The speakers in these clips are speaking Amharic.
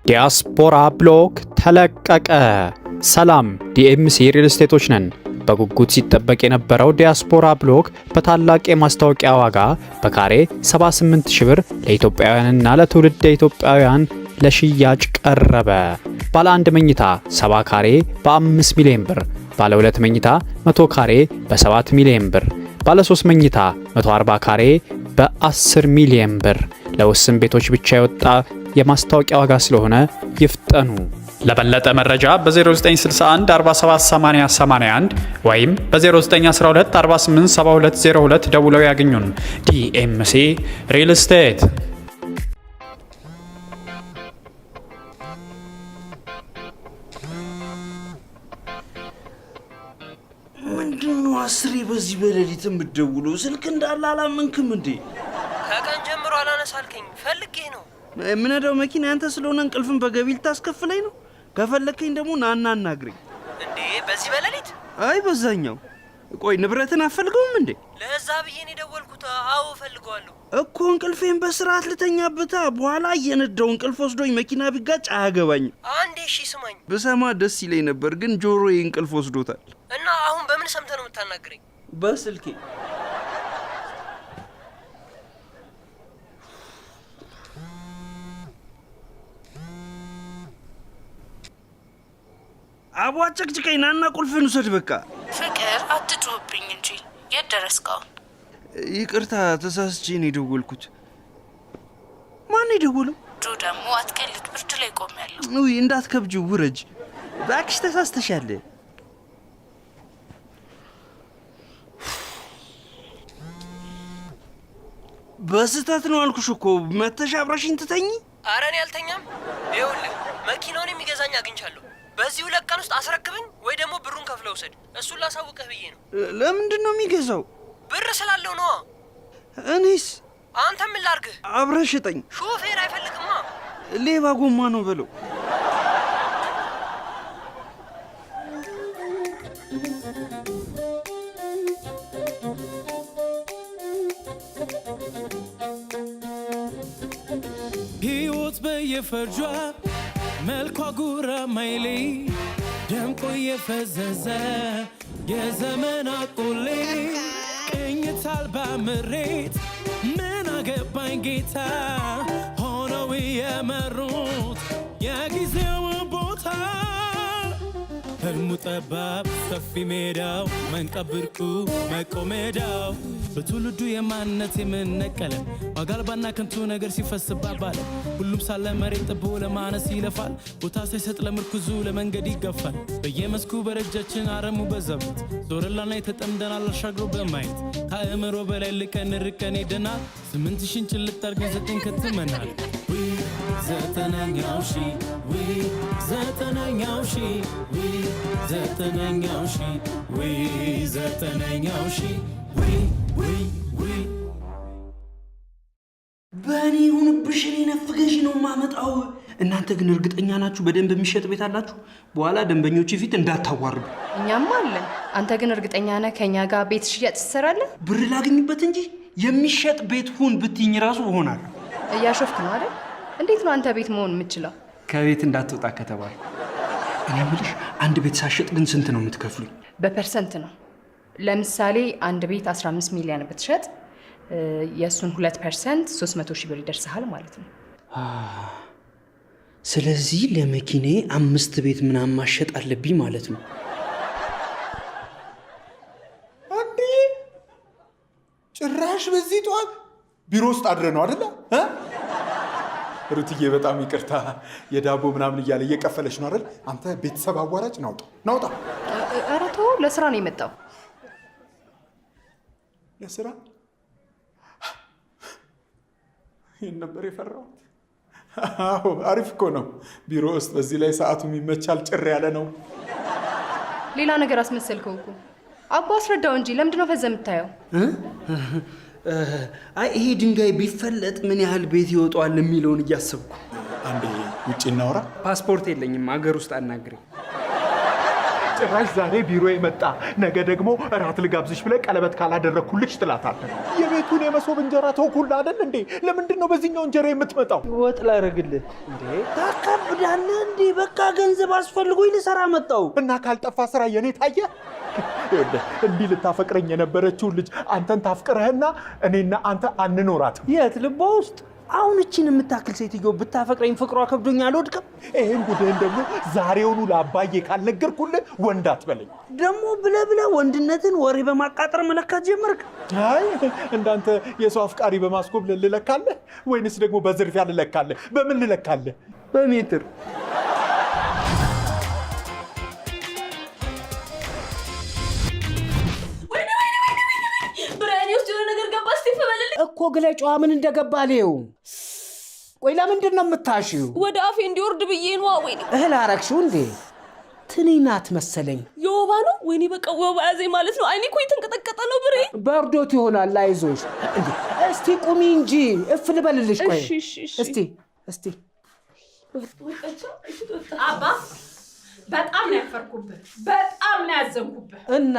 ዲያስፖራ ብሎክ ተለቀቀ። ሰላም፣ ዲኤምሲ ሪል ስቴቶች ነን። በጉጉት ሲጠበቅ የነበረው ዲያስፖራ ብሎክ በታላቅ የማስታወቂያ ዋጋ በካሬ 78 ሺህ ብር ለኢትዮጵያውያንና ለትውልደ ኢትዮጵያውያን ለሽያጭ ቀረበ። ባለ አንድ መኝታ 70 ካሬ በ5 ሚሊዮን ብር፣ ባለ ሁለት መኝታ 100 ካሬ በ7 ሚሊዮን ብር፣ ባለ 3 መኝታ 140 ካሬ በ10 ሚሊዮን ብር። ለውስን ቤቶች ብቻ የወጣ የማስታወቂያ ዋጋ ስለሆነ ይፍጠኑ። ለበለጠ መረጃ በ0961 478081 ወይም በ0912 487202 ደውለው ያግኙን። ዲኤምሲ ሪል ስቴት። ምንድን ነው አስሬ በዚህ በሌሊት የምትደውለው? ስልክ እንዳለ አላመንክም እንዴ? ከቀን ጀምሮ አላነሳልከኝ ፈልጌ ነው። የምነዳው መኪና ያንተ ስለሆነ እንቅልፍን በገቢ ልታስከፍለኝ ነው? ከፈለግከኝ ደግሞ ናና አናግረኝ። እንዴ በዚህ በሌሊት? አይ በዛኛው። ቆይ ንብረትን አፈልገውም እንዴ? ለዛ ብዬ ነው የደወልኩት። አዎ እፈልገዋለሁ። እኮ እንቅልፌን በስርዓት ልተኛበታ። በኋላ እየነዳው እንቅልፍ ወስዶኝ መኪና ቢጋጭ አያገባኝም። አንዴ እሺ ስማኝ። ብሰማ ደስ ይለኝ ነበር፣ ግን ጆሮዬ እንቅልፍ ወስዶታል። እና አሁን በምን ሰምተህ ነው የምታናግረኝ? በስልኬ። አቧ ጨቅጭቀኝ። ናና ቁልፍን ውሰድ በቃ። ፍቅር አትጩህብኝ እንጂ የት ደረስከው? ይቅርታ ተሳስቼ ነው የደወልኩት። ማን የደወለው? ጆ ደግሞ አትቀልድ፣ ብርድ ላይ ቆሜያለሁ። ውይ እንዳትከብጂው፣ ውረጅ እባክሽ። ተሳስተሻል። በስህተት ነው አልኩሽ እኮ። መተሽ አብረሽኝ ትተኝ። ኧረ እኔ አልተኛም። ይኸውልህ መኪናውን የሚገዛኝ አግኝቻለሁ። በዚህ 2 ቀን ውስጥ አስረክብኝ ወይ ደግሞ ብሩን ከፍለህ ውሰድ። እሱን ላሳውቅህ ብዬ ነው። ለምንድን ነው የሚገዛው? ብር ስላለው ነዋ። እኔስ? አንተ ምን ላርግህ? አብረሽ ሽጠኝ። ሾፌር አይፈልግማ። ሌባ ጎማ ነው በለው። ሕይወት በየፈርጇ መልኳ ጉራ ማይሌ ደምቆ የፈዘዘ የዘመን አቆሌ ቅኝት አልባ ምሬት ምን አገባኝ ጌታ ሆነው የመሩት የጊዜው ቦታ ህልሙ ጠባብ ሰፊ ሜዳው መንቀብ ብርቁ መቆሜዳው በትውልዱ የማንነት የምነቀለ ዋጋ አልባና ከንቱ ነገር ሲፈስባት ባለ ሁሉም ሳለ መሬት ጥቦ ለማነስ ይለፋል ቦታ ሳይሰጥ ለምርኩዙ ለመንገድ ይገፋል በየመስኩ በረጃችን አረሙ በዛበት ዞረላና የተጠምደናል አሻግሮ በማየት ከአእምሮ በላይ ልቀን ርቀን ሄደናል 8,000ን ጭልጥ አድርገን ዘጠኝ ከትመናል ዊ ዘጠነኛው ሺ ዊ ዘጠነኛው ሺ ዊ ዘጠነኛው ሺ ዊ ዘጠነኛው ሺ ዊ ዊ ዊ በእኔ ይሁንብሽ፣ እኔ ነፍገሽ ነው የማመጣው። እናንተ ግን እርግጠኛ ናችሁ በደንብ የሚሸጥ ቤት አላችሁ? በኋላ ደንበኞች ፊት እንዳታዋርዱ። እኛማ አለን። አንተ ግን እርግጠኛ ነህ ከእኛ ጋር ቤት ሽያጭ ትሰራለህ? ብር ላግኝበት እንጂ የሚሸጥ ቤት ሁን ብትይኝ ራሱ እሆናለሁ። እያሾፍክ ነው አይደል? እንዴት ነው አንተ ቤት መሆን የምችለው? ከቤት እንዳትወጣ ከተባለ እኔ የምልሽ አንድ ቤት ሳሸጥ ግን ስንት ነው የምትከፍሉኝ? በ percent ነው። ለምሳሌ አንድ ቤት 15 ሚሊዮን ብትሸጥ የእሱን 2% 300 ሺህ ብር ይደርስሃል ማለት ነው። ስለዚህ ለመኪኔ አምስት ቤት ምናምን ማሸጥ አለብኝ ማለት ነው። እንዴ ጭራሽ በዚህ ጠዋት ቢሮ ውስጥ አድረ ነው አደለ? ሩትዬ በጣም ይቅርታ የዳቦ ምናምን እያለ እየቀፈለች ነው አይደል? አንተ ቤተሰብ አዋራጭ ናውጣ ናውጣ። ኧረ ተው፣ ለስራ ነው የመጣው። ለስራ ይህን ነበር የፈራሁት። አዎ አሪፍ እኮ ነው ቢሮ ውስጥ። በዚህ ላይ ሰዓቱም ይመቻል፣ ጭር ያለ ነው። ሌላ ነገር አስመሰልከው እኮ። አቦ አስረዳው እንጂ ለምንድን ነው ፈዘህ የምታየው? አይ ይሄ ድንጋይ ቢፈለጥ ምን ያህል ቤት ይወጣዋል የሚለውን እያሰብኩ። አንዴ ውጭ እናውራ። ፓስፖርት የለኝም፣ አገር ውስጥ አናግረኝ። ጭራሽ ዛሬ ቢሮ የመጣ ነገ ደግሞ እራት ልጋብዝሽ ብለህ ቀለበት ካላደረግኩልሽ ትላታለህ። የቤቱን የመሶብ እንጀራ ተውኩልህ አይደል እንዴ? ለምንድን ነው በዚህኛው እንጀራ የምትመጣው? ወጥ ላደርግልህ እንዴ? ታከብዳለህ እንዴ? በቃ ገንዘብ አስፈልጎኝ ልሰራ መጣው እና ካልጠፋ ስራ የኔ ታየ። እንዲህ ልታፈቅረኝ የነበረችውን ልጅ አንተን ታፍቅረህና እኔና አንተ አንኖራትም። የት ልቧ ውስጥ አሁን እችን የምታክል ሴትዮ ብታፈቅረኝ ፍቅሯ ከብዶኝ አልወድቅም። ይህን ጉድህን ደግሞ ዛሬውኑ ለአባዬ ካልነገርኩልህ ወንድ አትበለኝ። ደግሞ ብለህ ብለህ ወንድነትን ወሬ በማቃጠር መለካት ጀመርክ። አይ እንዳንተ የሰው አፍቃሪ በማስኮብለል ልለካለህ ወይንስ ደግሞ በዝርፊያ ልለካለህ? በምን ልለካለህ? በሜትር። እኮ ግለጫዋ ምን እንደገባ ልየው። ቆይ ለምንድን ነው የምታሽው? ወደ አፌ እንዲወርድ ብዬ ነዋ። ወይኔ እህል አረግሽው እንዴ? ትንኝ ናት መሰለኝ። የወባ ነው? ወይኔ በቃ ወባ ያዘኝ ማለት ነው። አይኔ እኮ የተንቀጠቀጠ ነው ብሬ። በርዶት ይሆናል። አይዞሽ። እንዴ እስቲ ቁሚ እንጂ እፍ ልበልልሽ። ቆይ እስቲ እስቲ አባ በጣም ነው ያፈርኩብህ፣ በጣም ነው ያዘንኩብህ። እና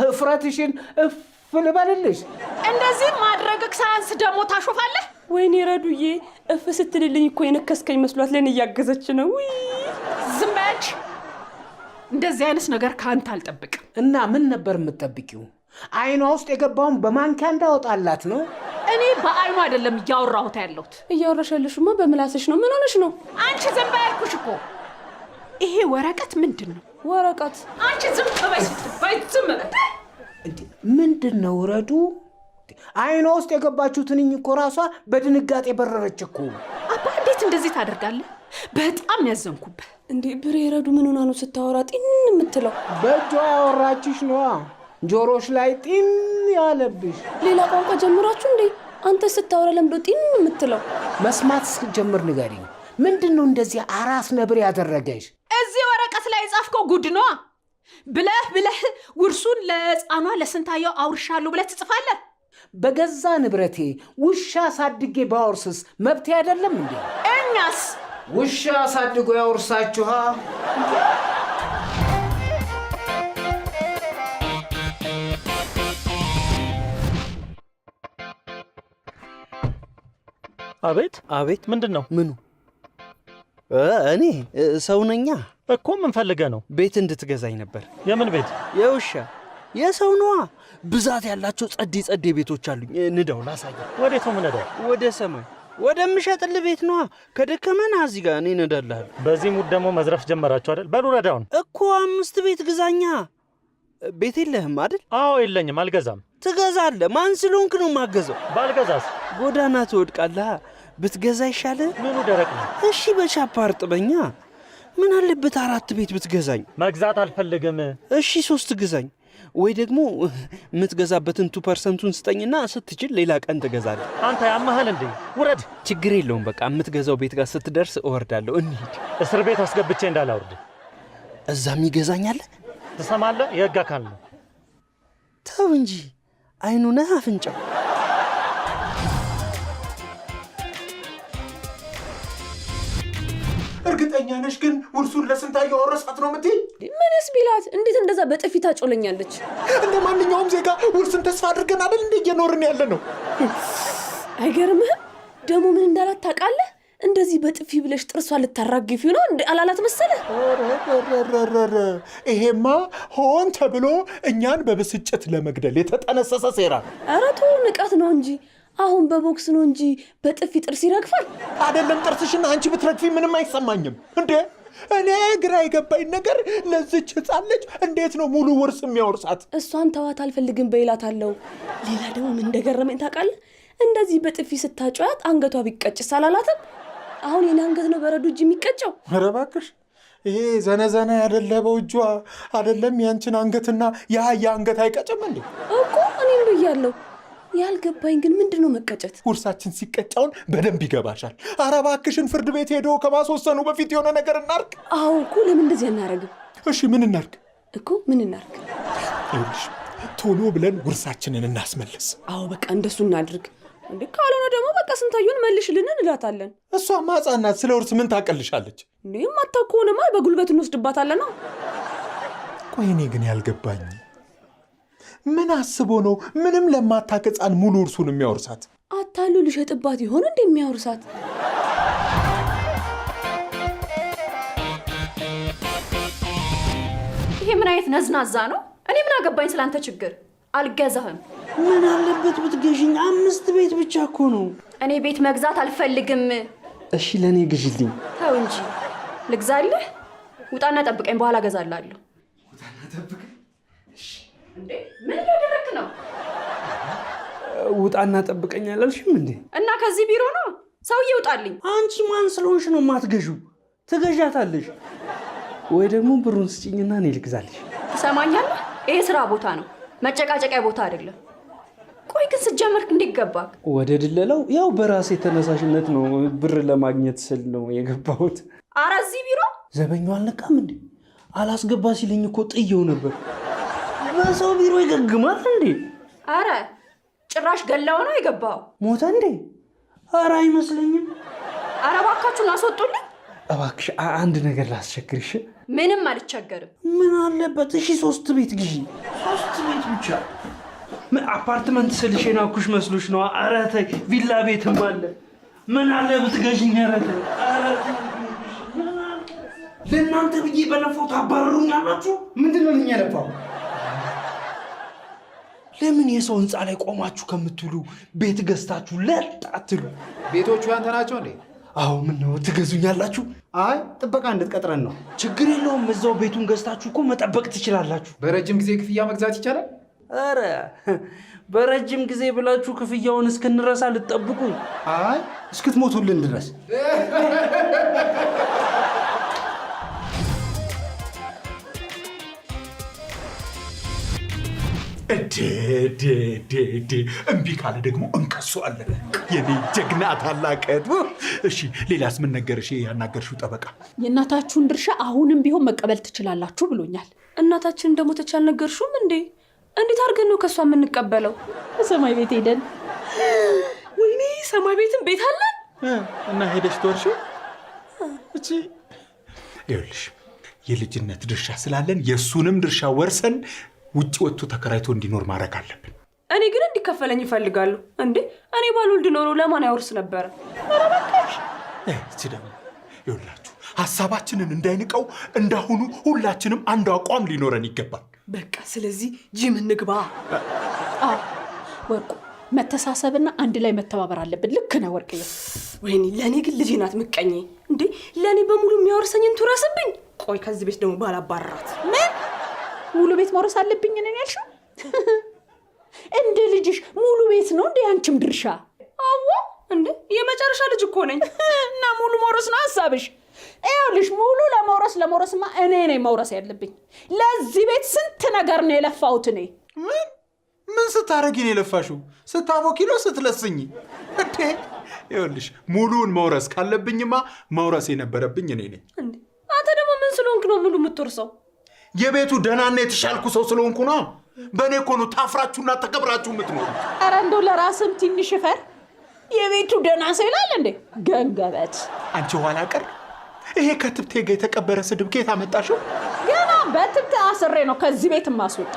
እፍረትሽን እፍ ልበልልሽ። እንደዚህ ማድረግህ ሳያንስ ደግሞ ታሾፋለህ። ወይኔ ረዱዬ እፍ ስትልልኝ እኮ የነከስከኝ መስሏት ለኔ እያገዘች ነው። ዝም በይ አንቺ። እንደዚህ አይነት ነገር ከአንተ አልጠብቅም። እና ምን ነበር የምትጠብቂው? አይኗ ውስጥ የገባውን በማንኪያ እንዳወጣላት ነው። እኔ በአይኗ አይደለም እያወራሁት ያለሁት። እያወራሽ ያለሽማ በምላስሽ ነው። ምን ሆነሽ ነው አንቺ? ዝም በይ አልኩሽ እኮ። ይሄ ወረቀት ምንድን ነው? ወረቀት? አንቺ ዝም በይ ስትባይ ዝም በይ። ምንድን ነው ረዱ? አይኗ ውስጥ የገባችው ትንኝ እኮ ራሷ በድንጋጤ በረረች እኮ። አባ እንዴት እንደዚህ ታደርጋለህ? በጣም ያዘንኩብህ። እንዴ ብሬ ረዱ ምን ሆና ነው ስታወራ ጢን የምትለው? በእጇ ያወራችሽ ነዋ። ጆሮሽ ላይ ጢን ያለብሽ። ሌላ ቋንቋ ጀምራችሁ እንዴ? አንተ ስታወራ ለምዶ ጢን የምትለው? መስማት እስክጀምር ንገሪኝ። ምንድን ነው እንደዚህ አራስ ነብር ያደረገሽ? እዚህ ወረቀት ላይ የጻፍከው ጉድ ነዋ። ብለህ ብለህ ውርሱን ለሕፃኗ ለስንታየው አውርሻለሁ ብለህ ትጽፋለህ። በገዛ ንብረቴ ውሻ አሳድጌ ባወርስስ መብቴ አይደለም እንዴ? እኛስ ውሻ አሳድጎ ያወርሳችኋ። አቤት አቤት። ምንድን ነው? ምኑ? እኔ ሰው ነኛ እኮ። ምን ፈልገህ ነው? ቤት እንድትገዛኝ ነበር። የምን ቤት? የውሻ የሰው ነዋ። ብዛት ያላቸው ጸዴ ጸዴ ቤቶች አሉኝ። ንዳው ላሳየህ። ወዴት ነው የምነዳው? ወደ ሰማይ ወደምሸጥልህ ቤት ነዋ። ከደከመና እዚህ ጋር እኔ እነዳልሃለሁ። በዚህ mood ደግሞ መዝረፍ ጀመራችሁ አይደል? በሉ ረዳውን እኮ 5 ቤት ግዛኛ። ቤት የለህም አይደል? አዎ የለኝም፣ አልገዛም። ትገዛለህ። ማን ስለሆንክ ነው የማገዛው? ባልገዛስ? ጎዳና ትወድቃለህ። ብትገዛ ይሻልህ። ምኑ ደረቅ ነው? እሺ በቻፓ አርጥበኛ። ምን አለበት 4 ቤት ብትገዛኝ? መግዛት አልፈልግም። እሺ 3 ግዛኝ፣ ወይ ደግሞ የምትገዛበትን 2%ን ስጠኝና ስትችል ሌላ ቀን ትገዛለህ። አንተ ያመሃል እንዴ? ውረድ። ችግር የለውም በቃ የምትገዛው ቤት ጋር ስትደርስ እወርዳለሁ። እንሂድ። እስር ቤት አስገብቼ እንዳላወርድ። እዛም ይገዛኛል። ትሰማለህ? የህግ አካል ነው። ተው እንጂ አይኑ ነህ አፍንጫው። እርግጠኛ ነሽ ግን ውርሱን ለስንታየው አወረሳት ነው የምትይ? ምንስ ቢላት እንዴት እንደዛ በጥፊ ታጮለኛለች? እንደ ማንኛውም ዜጋ ውርስን ተስፋ አድርገን አይደል እንደ እየኖርን ያለ ነው። አይገርምህም? ደግሞ ምን እንዳላት ታውቃለህ? እንደዚህ በጥፊ ብለሽ ጥርሷ ልታራግፊው ነው እንዴ አላላት መሰለህ? ይሄማ ሆን ተብሎ እኛን በብስጭት ለመግደል የተጠነሰሰ ሴራ ነው። ኧረ ተው፣ ንቀት ነው እንጂ አሁን በቦክስ ነው እንጂ በጥፊ ጥርስ ይረግፋል። አይደለም ጥርስሽን አንቺ ብትረግፊ ምንም አይሰማኝም እንዴ። እኔ ግራ የገባኝ ነገር ለዚች ሕፃን ልጅ እንዴት ነው ሙሉ ውርስ የሚያወርሳት? እሷን ተዋት አልፈልግም በይላታለሁ። ሌላ ደግሞ ምን እንደገረመኝ ታውቃለህ? እንደዚህ በጥፊ ስታጫዋት አንገቷ ቢቀጭስ አላላትም? አሁን የኔ አንገት ነው በረዶ እጅ የሚቀጨው? ኧረ እባክሽ ይሄ ዘነዘና ያደለበው እጇ አይደለም ያንቺን አንገትና የአህያ አንገት አይቀጭም እንዴ? እኮ እኔም ብያለሁ። ያልገባኝ ግን ምንድነው መቀጨት? ውርሳችን ሲቀጫውን በደንብ ይገባሻል። ኧረ እባክሽን ፍርድ ቤት ሄዶ ከማስወሰኑ በፊት የሆነ ነገር እናርግ። አዎ እኮ ለምን እንደዚህ አናረግም? እሺ ምን እናርግ? እኮ ምን እናርግ? ይኸውልሽ ቶሎ ብለን ውርሳችንን እናስመልስ። አዎ በቃ እንደሱ እናድርግ። እንዴ ካልሆነ ደግሞ በቃ ስንታየውን መልሽልን እንላታለን። እሷማ ሕፃን ናት፣ ስለ ውርስ ምን ታቀልሻለች? እንዴ የማታውቅ ከሆነማ በጉልበት እንወስድባታለን ነው። ቆይ እኔ ግን ያልገባኝ ምን አስቦ ነው ምንም ለማታውቅ ሕፃን ሙሉ እርሱን የሚያወርሳት? አታሉ ሊሸጥባት ይሆን እንዴ የሚያወርሳት? ይሄ ምን አይነት ነዝናዛ ነው? እኔ ምን አገባኝ ስላንተ ችግር። አልገዛህም። ምን አለበት ብትገዥኝ? 5 ቤት ብቻ እኮ ነው። እኔ ቤት መግዛት አልፈልግም። እሺ ለእኔ ግዢልኝ። ተው እንጂ ልግዛልህ? ውጣና ጠብቀኝ፣ በኋላ እገዛልሃለሁ። ውጣና ጠብቀኝ? እሺ። እንዴ ምን እያደረክ ነው? ውጣና ጠብቀኝ አላልሽም እንዴ? እና ከዚህ ቢሮ ነው ሰውዬ፣ ውጣልኝ። አንቺ ማን ስለሆንሽ ነው የማትገዢው? ትገዣታለሽ ወይ ደግሞ ብሩን ስጭኝና እኔ ልግዛልሽ። ትሰማኛለህ? ይሄ ስራ ቦታ ነው፣ መጨቃጨቂያ ቦታ አይደለም። ቆይ ግን ስትጀምር እንዴት ገባክ? ወደ ድለላው ያው በራሴ ተነሳሽነት ነው፣ ብር ለማግኘት ስል ነው የገባሁት። ኧረ እዚህ ቢሮ ዘበኛው አልነቃም እንዴ? አላስገባ ሲለኝ እኮ ጥየው ነበር። በሰው ቢሮ ይገግማል እንዴ? አረ ጭራሽ ገላው ነው የገባው። ሞተ እንዴ? ኧረ አይመስለኝም። ኧረ እባካችሁን አስወጡልኝ። እባክሽ አንድ ነገር ላስቸግርሽ። ምንም አልቸገርም። ምን አለበት? እሺ 3 ቤት ግዢ። 3 ቤት ብቻ? አፓርትመንት ስልሽ የናኩሽ መስሎሽ ነው? ኧረ ተይ፣ ቪላ ቤትም አለ። ምን አለ ብትገዢኝ? ኧረ ተይ፣ ኧረ ተይ። ለእናንተ ብዬ በለፋው ታባርሩኛላችሁ? ምንድነው ለኛ የለፋው? ለምን የሰው ህንፃ ላይ ቆማችሁ ከምትውሉ ቤት ገዝታችሁ ለጥ አትሉ? ቤቶቹ ያንተ ናቸው እንዴ? አዎ። ምን ነው ትገዙኛላችሁ? አይ ጥበቃ እንድትቀጥረን ነው። ችግር የለውም፣ እዛው ቤቱን ገዝታችሁ እኮ መጠበቅ ትችላላችሁ። በረጅም ጊዜ ክፍያ መግዛት ይቻላል? ኧረ በረጅም ጊዜ ብላችሁ ክፍያውን እስክንረሳ ልትጠብቁ? አይ እስክትሞቱልን ድረስ። እዴ እምቢ ካለ ደግሞ እንከሷለን። የኔ ጀግና ታላቅ እህት። እሺ ሌላስ ምን ነገርሽ ያናገርሽው ጠበቃ? የእናታችሁን ድርሻ አሁንም ቢሆን መቀበል ትችላላችሁ ብሎኛል። እናታችን እንደሞተች አልነገርሽውም እንዴ? እንዴት አድርገን ነው ከሷ የምንቀበለው? ሰማይ ቤት ሄደን። ወይኔ ሰማይ ቤትም ቤት አለን? እና ሄደሽ ትወርሺው? እቺ ይኸውልሽ የልጅነት ድርሻ ስላለን የሱንም ድርሻ ወርሰን ውጭ ወጥቶ ተከራይቶ እንዲኖር ማድረግ አለብን። እኔ ግን እንዲከፈለኝ እፈልጋለሁ። እንዴ እኔ ባልወልድ ኖሮ ለማን ያወርስ ነበር? ኧረ እባክሽ። እቺ ደግሞ ይኸውላችሁ ሐሳባችንን እንዳይንቀው እንዳሁኑ ሁላችንም አንድ አቋም ሊኖረን ይገባል። በቃ ስለዚህ ጂም እንግባ። አዎ ወርቁ፣ መተሳሰብና አንድ ላይ መተባበር አለብን። ልክ ነህ ወርቅዬ። ወይኔ ለኔ ግን ልጄ ናት ምቀኜ። እንዴ ለኔ በሙሉ የሚያወርሰኝን ትውረስብኝ። ቆይ ከዚህ ቤት ደግሞ ባላባርራት። ምን ሙሉ ቤት መውረስ አለብኝ ነኝ ያልሽው? እንደ ልጅሽ ሙሉ ቤት ነው እንደ ያንቺም ድርሻ? አዎ እንዴ የመጨረሻ ልጅ እኮ ነኝ። እና ሙሉ መውረስ ነው ሐሳብሽ? ይኸውልሽ ሙሉ ለመውረስ ለመውረስማ እኔ ነኝ መውረስ ያለብኝ። ለዚህ ቤት ስንት ነገር ነው የለፋሁት እኔ። ምን ምን ስታረጊ ነው የለፋሽው? ስታቦኪ ነው ስትለስኝ? እንዴ ይኸውልሽ ሙሉውን መውረስ ካለብኝማ መውረስ የነበረብኝ እኔ ነኝ። እንዴ አንተ ደግሞ ምን ስለሆንክ ነው ሙሉ የምትወርሰው? የቤቱ ደህናና የተሻልኩ ሰው ስለሆንኩ ነው። በእኔ እኮ ነው ታፍራችሁና ተከብራችሁ የምትኖሩት። ኧረ እንደው ለራስም ትንሽ እፈር። የቤቱ ደህና ሰው ይላል እንዴ ገንገበት። አንቺ ኋላ ቀር፣ ይሄ ከትብቴ ጋር የተቀበረ ስድብ ከየት አመጣሽው? ገና በትብቴ አስሬ ነው ከዚህ ቤት የማስወጣ።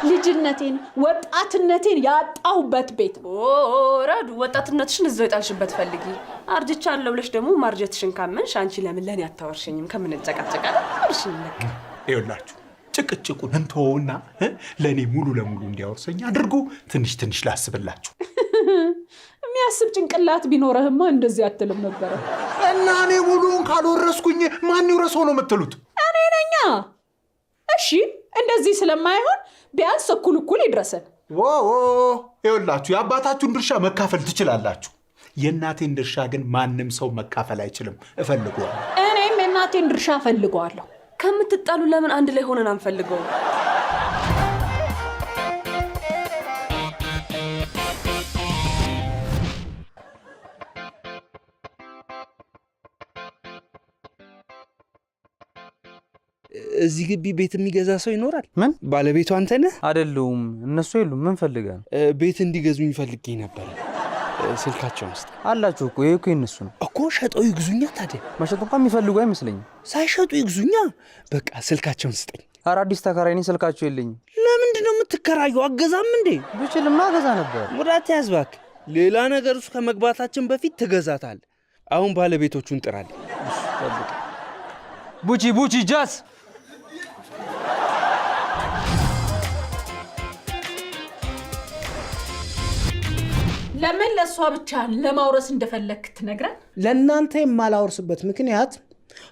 ልጅነቴን ወጣትነቴን ያጣሁበት ቤት ነው። ኦ ረዱ፣ ወጣትነትሽን እዛው የጣልሽበት ፈልጊ። አርጅቻለሁ ብለሽ ደግሞ ማርጀትሽን ካመንሽ አንቺ ለምን ለኔ አታወርሽኝም? ከምንጨቃጨቅ አይደል? አውርሽኝ በቃ። ይኸውላችሁ ጭቅጭቁን እንተወውና ለኔ ሙሉ ለሙሉ እንዲያወርሰኝ አድርጉ። ትንሽ ትንሽ ላስብላችሁ። የሚያስብ ጭንቅላት ቢኖርህማ እንደዚህ አትልም ነበር። እና እኔ ሙሉውን ካልወረስኩኝ ማን ይውረሰው ነው የምትሉት? እኔ ነኛ። እሺ እንደዚህ ስለማይሆን ቢያንስ እኩል እኩል ይድረሰን። ዎ ይኸውላችሁ የአባታችሁን ድርሻ መካፈል ትችላላችሁ። የእናቴን ድርሻ ግን ማንም ሰው መካፈል አይችልም። እፈልገዋለሁ። እኔም የእናቴን ድርሻ እፈልገዋለሁ። ከምትጣሉ ለምን አንድ ላይ ሆነን አንፈልገውም? እዚህ ግቢ ቤት የሚገዛ ሰው ይኖራል? ምን? ባለቤቱ አንተ ነህ? አይደለሁም፣ እነሱ የሉም። ምን ፈልገህ ነው? ቤት እንዲገዙኝ ፈልጌ ነበር። ስልካቸውን ስጥ። አላቸው እኮ፣ ይሄ እኮ የእነሱ ነው እኮ። ሸጠው ይግዙኛ። ታዲያ መሸጥ እንኳን የሚፈልጉ አይመስለኝም። ሳይሸጡ ይግዙኛ። በቃ ስልካቸውን ስጠኝ። ኧረ አዲስ ተከራይ ነኝ፣ ስልካቸው የለኝም። ለምንድን ነው የምትከራየው? አገዛም እንዴ? ብችልማ እገዛ ነበር። ሙዳት ያዝ እባክህ። ሌላ ነገር ውስጥ ከመግባታችን በፊት ትገዛታል። አሁን ባለቤቶቹን ጥራልኝ። ቡቺ ቡቺ ጃስ። ለምን ለእሷ ብቻ ለማውረስ እንደፈለግክ ትነግረን? ለእናንተ የማላወርስበት ምክንያት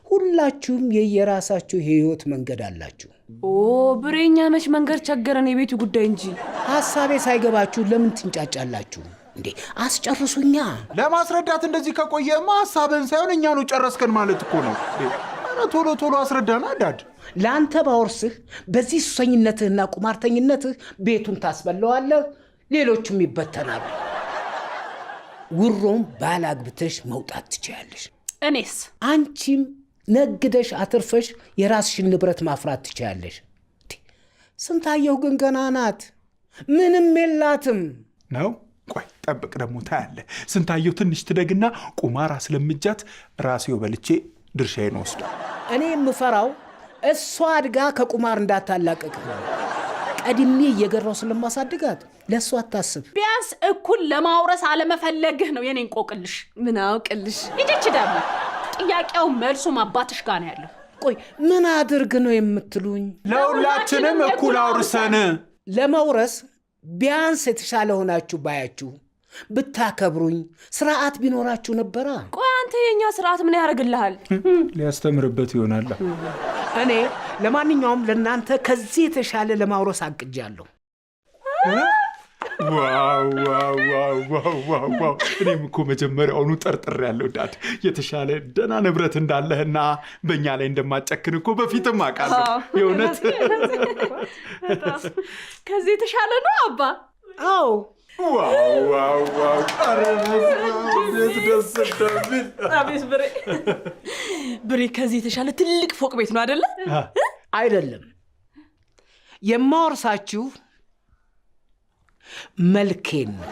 ሁላችሁም የየራሳችሁ የህይወት መንገድ አላችሁ። ኦ ብሬኛ መች መንገድ ቸገረን፣ የቤቱ ጉዳይ እንጂ። ሀሳቤ ሳይገባችሁ ለምን ትንጫጫላችሁ እንዴ? አስጨርሱኛ። ለማስረዳት እንደዚህ ከቆየማ ሀሳብህን ሳይሆን እኛኑ ጨረስከን ማለት እኮ ነው። ኧረ ቶሎ ቶሎ አስረዳና dad። ለአንተ ባወርስህ በዚህ ሱሰኝነትህና ቁማርተኝነትህ ቤቱን ታስበለዋለህ፣ ሌሎቹም ይበተናሉ። ውሮም ባላግብተሽ መውጣት ትችያለሽ። እኔስ? አንቺም ነግደሽ አትርፈሽ የራስሽን ንብረት ማፍራት ትችያለሽ። ስንታየሁ ግን ገና ናት፣ ምንም የላትም። ነው ቆይ ጠብቅ፣ ደግሞ ታያለህ። ስንታየሁ ትንሽ ትደግና ቁማር አስለምጃት ራሴው በልቼ ድርሻዬን ወስዷል። እኔ የምፈራው እሷ አድጋ ከቁማር እንዳታላቅቅ ነው። ቀድሜ እየገራው ስለማሳድጋት ለእሷ አታስብ። ቢያንስ እኩል ለማውረስ አለመፈለግህ ነው የኔን ቆቅልሽ። ምን አውቅልሽ። ይጅች ደግሞ ጥያቄው መልሱም አባትሽ ጋር ነው ያለው። ቆይ ምን አድርግ ነው የምትሉኝ? ለሁላችንም እኩል አውርሰን። ለመውረስ ቢያንስ የተሻለ ሆናችሁ ባያችሁ ብታከብሩኝ፣ ስርዓት ቢኖራችሁ ነበራ። ቆይ አንተ የእኛ ስርዓት ምን ያደርግልሃል? ሊያስተምርበት ይሆናል። እኔ ለማንኛውም ለእናንተ ከዚህ የተሻለ ለማውረስ አቅጃለሁ። Wow wow wow wow wow wow! እኔም እኮ መጀመሪያውኑ ጠርጥሬያለሁ dad፣ የተሻለ ደህና ንብረት እንዳለህና በእኛ ላይ እንደማጨክን እኮ በፊትም አውቃለሁ። የእውነት ከዚህ የተሻለ ነው አባ። አዎ። Wow wow wow! ኧረ በስመ አብ እንዴት ደስ እንደሚል! አቤት ብሬ ብሬ፣ ከዚህ የተሻለ ትልቅ ፎቅ ቤት ነው አይደለ? አይደለም፣ የማወርሳችሁ መልኬን ነው።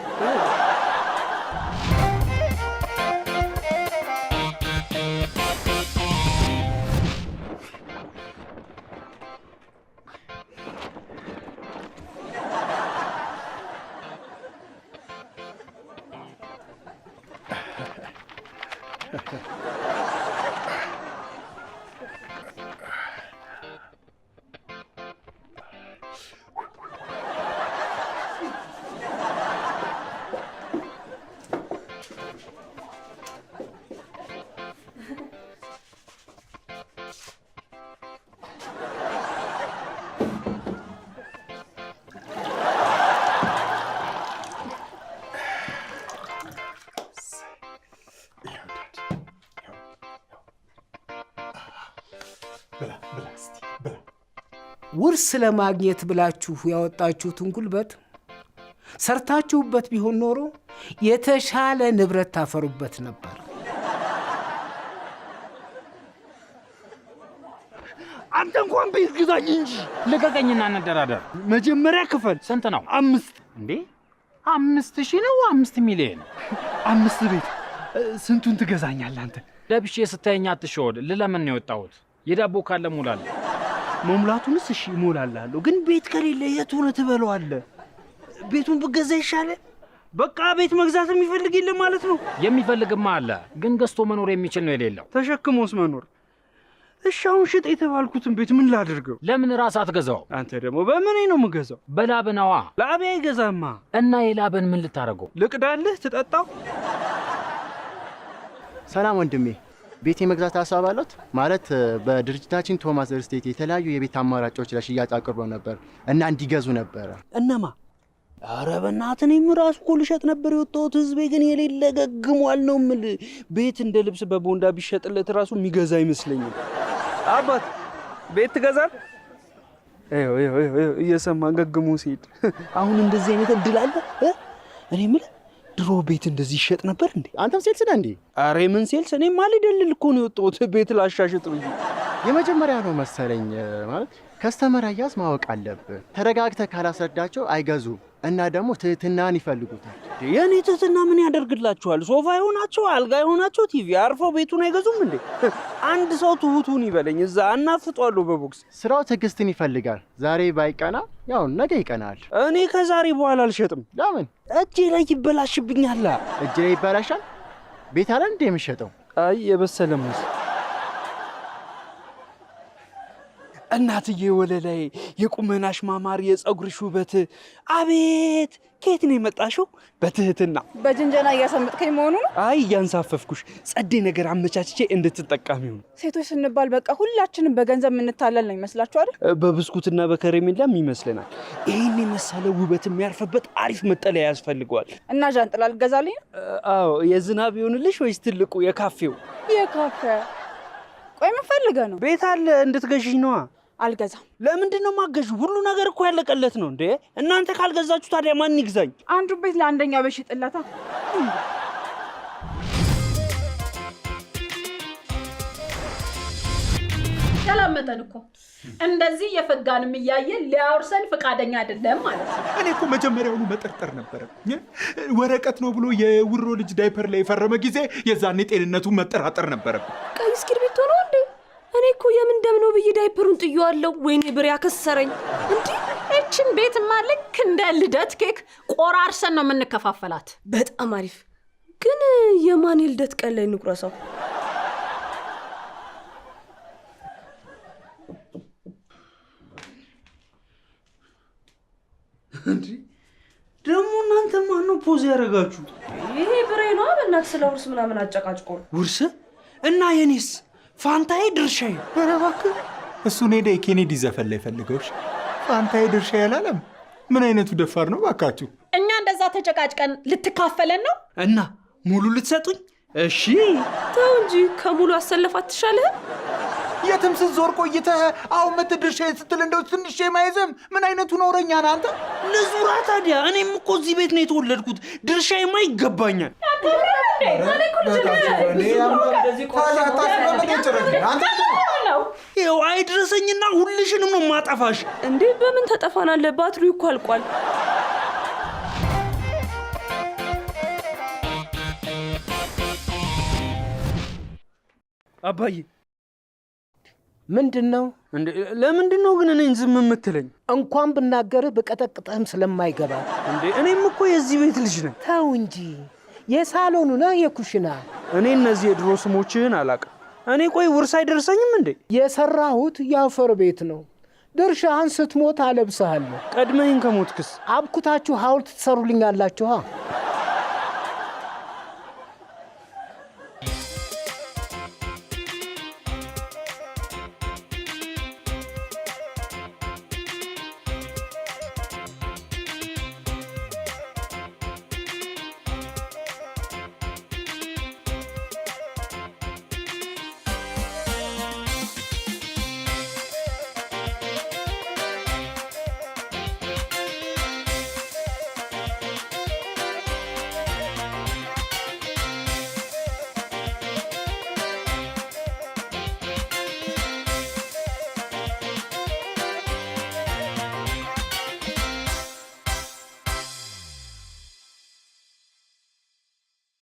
ብላ ብላ እስቲ ብላ። ውርስ ለማግኘት ብላችሁ ያወጣችሁትን ጉልበት ሰርታችሁበት ቢሆን ኖሮ የተሻለ ንብረት ታፈሩበት ነበር። አንተ እንኳን ቤት ግዛኝ እንጂ። ልቀቀኝና እንደራደር። መጀመሪያ ክፈል። ስንት ነው? 5። እንዴ 5,000 ነው? 5 ሚሊዮን? 5 ቤት ስንቱን ትገዛኛለህ አንተ? ለብሼ ስታየኝ አትሸወድ። ልለምን ነው የወጣሁት። የዳቦ ካለ እሞላለሁ። መሙላቱንስ እሺ እሞላለሁ፣ ግን ቤት ከሌለ የት ሆነ ትበለዋለህ? ቤቱን ብገዛ ይሻላል። በቃ ቤት መግዛት የሚፈልግ የለም ማለት ነው። የሚፈልግማ አለ፣ ግን ገዝቶ መኖር የሚችል ነው የሌለው። ተሸክሞስ መኖር። እሺ አሁን ሽጥ የተባልኩትን ቤት ምን ላድርገው? ለምን ራስህ አትገዛው? አንተ ደግሞ በምን ነው የምገዛው? በላብ ነዋ። ላቤ አይገዛማ። እና የላብን ምን ልታረገው? ልቅዳልህ? ትጠጣው? ሰላም ወንድሜ፣ ቤት የመግዛት ሀሳብ አለት? ማለት በድርጅታችን ቶማስ ሪል ስቴት የተለያዩ የቤት አማራጮች ለሽያጭ አቅርቦ ነበር እና እንዲገዙ ነበረ። እነማ? ኧረ በእናትህ እኔም ራሱ እኮ ልሸጥ ነበር የወጣሁት። ህዝቤ ግን የሌለ ገግሟል ነው የምልህ። ቤት እንደ ልብስ በቦንዳ ቢሸጥለት ራሱ የሚገዛ አይመስለኝም። አባት ቤት ትገዛል? ይኸው ይኸው ይኸው እየሰማ ገግሞ ሲሄድ። አሁን እንደዚህ አይነት እድል አለ? እኔ የምልህ ድሮ ቤት እንደዚህ ይሸጥ ነበር እንዴ? አንተም sales ነህ እንዴ? ኧረ የምን sales? እኔማ ልደልል እኮ ነው የወጣሁት ቤት ላሻሽጥ ብዬ። የመጀመሪያ ነው መሰለኝ። ማለት customer አያያዝ ማወቅ አለብህ። ተረጋግተህ ካላስረዳቸው አይገዙም። እና ደግሞ ትህትናን ይፈልጉታል። የእኔ ትህትና ምን ያደርግላችኋል? ሶፋ ይሆናቸው፣ አልጋ ይሆናቸው፣ ቲቪ አርፈው ቤቱን አይገዙም እንዴ? አንድ ሰው ትሁቱን ይበለኝ፣ እዛ አናፍጧለሁ በቦክስ። ስራው ትዕግስትን ይፈልጋል። ዛሬ ባይቀና ያው ነገ ይቀናል። እኔ ከዛሬ በኋላ አልሸጥም። ለምን? እጄ ላይ ይበላሽብኛል። እጅ ላይ ይበላሻል? ቤት አለ እንዴ የሚሸጠው? አይ የበሰለ ሙዝ። እናትዬ ወለላይ፣ የቁመናሽ ማማር፣ የፀጉርሽ ውበት፣ አቤት! ከየት ነው የመጣሽው? በትህትና በጅንጀና እያሰመጥከኝ መሆኑ ነው። አይ እያንሳፈፍኩሽ፣ ጸዴ ነገር አመቻችቼ እንድትጠቃሚው ነው። ሴቶች ስንባል በቃ ሁላችንም በገንዘብ የምንታለል ነው ይመስላችሁ አይደል? በብስኩትና በከረሜላም ይመስለናል። ይህን የመሰለ ውበት የሚያርፍበት አሪፍ መጠለያ ያስፈልገዋል። እና ዣንጥላ ልገዛልኝ ነው? አዎ፣ የዝናብ ይሆንልሽ ወይስ ትልቁ የካፌው? የካፌ። ቆይ ምን ፈልገህ ነው? ቤት አለ እንድትገዢኝ ነዋ። አልገዛም። ለምንድን ነው የማትገዢው? ሁሉ ነገር እኮ ያለቀለት ነው እንዴ። እናንተ ካልገዛችሁ ታዲያ ማን ይግዛኝ? አንዱ ቤት ለአንደኛው በሽጥላታ። ተላመጠን እኮ እንደዚህ እየፈጋንም እያየን ሊያወርሰን ፈቃደኛ አይደለም ማለት ነው። እኔ እኮ መጀመሪያውኑ መጠርጠር ነበረ። ወረቀት ነው ብሎ የውሮ ልጅ ዳይፐር ላይ የፈረመ ጊዜ የዛኔ ጤንነቱ መጠራጠር ነበረብን። ቀይ እስክርቢቶ ነው እንዴ? እኔ እኮ የምን ደም ነው ብዬ ዳይፐሩን ጥዬዋለሁ። ወይኔ ብሬ ያከሰረኝ እንዴ! እችን ቤትማ ልክ እንደ ልደት ኬክ ቆራርሰን ነው የምንከፋፈላት። በጣም አሪፍ። ግን የማን የልደት ቀን ላይ እንቁረሰው? እንዴ ደግሞ እናንተ ማን ነው pause ያደረጋችሁ? ይሄ ብሬ ነው። በእናትህ ስለ ውርስ ምናምን አጨቃጭቆ ውርስ እና የኔስ ፋንታዬ ድርሻዬ። ኧረ እባክህ እሱን ሄደ የኬኔዲ ዘፈን ላይ ፈልገውሽ ፋንታዬ ድርሻዬ አላለም። ምን አይነቱ ደፋር ነው ባካችሁ። እኛ እንደዛ ተጨቃጭቀን ልትካፈለን ነው እና ሙሉ ልትሰጡኝ? እሺ ተው እንጂ ከሙሉ አሰለፍ አትሻልህም? የትም ስትዞር ቆይተህ አሁን መተህ ድርሻዬን ስትል እንደው ትንሽ የማይዘም ምን አይነቱ ነውረኛ ነህ አንተ? ልዙራ ታዲያ። እኔም እኮ እዚህ ቤት ነው የተወለድኩት፣ ድርሻዬማ ይገባኛል። ይኸው አይድረሰኝና ሁልሽንም ነው ማጠፋሽ። እንዴ በምን ተጠፋናለህ? ባትሪው እኮ አልቋል። አባዬ ምንድን ነው? ለምንድን ነው ግን እኔን ዝም የምትለኝ? እንኳን ብናገርህ ብቀጠቅጥህም ስለማይገባ። እንዴ እኔም እኮ የዚህ ቤት ልጅ ነኝ። ተው እንጂ የሳሎኑ ነህ የኩሽና? እኔ እነዚህ የድሮ ስሞችህን አላውቅም። እኔ ቆይ ውርስ አይደርሰኝም እንዴ? የሰራሁት የአፈር ቤት ነው። ድርሻህን ስትሞት አለብስሃለሁ። ቀድመህን ከሞትክስ? አብኩታችሁ ሐውልት ትሰሩልኛላችኋ።